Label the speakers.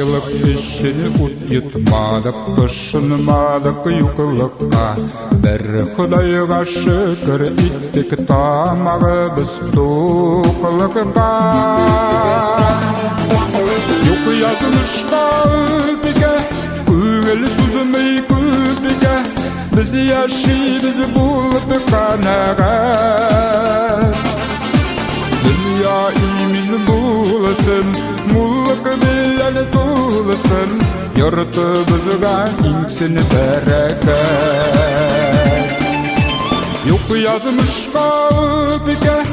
Speaker 1: Байлык өчен ут йотмадык, пошынмадык юклыкка. Бер Ходайга шөкер иттек, тамагыбыз туклыкка. Юк язмышка үпкә, күңел сузмый күпкә, без яшибез булып канәгать. Дөнья имин булсын, муллык белән тулсын, йортыбызга иңсен бәрәкәт. Юк язмышка үпкә.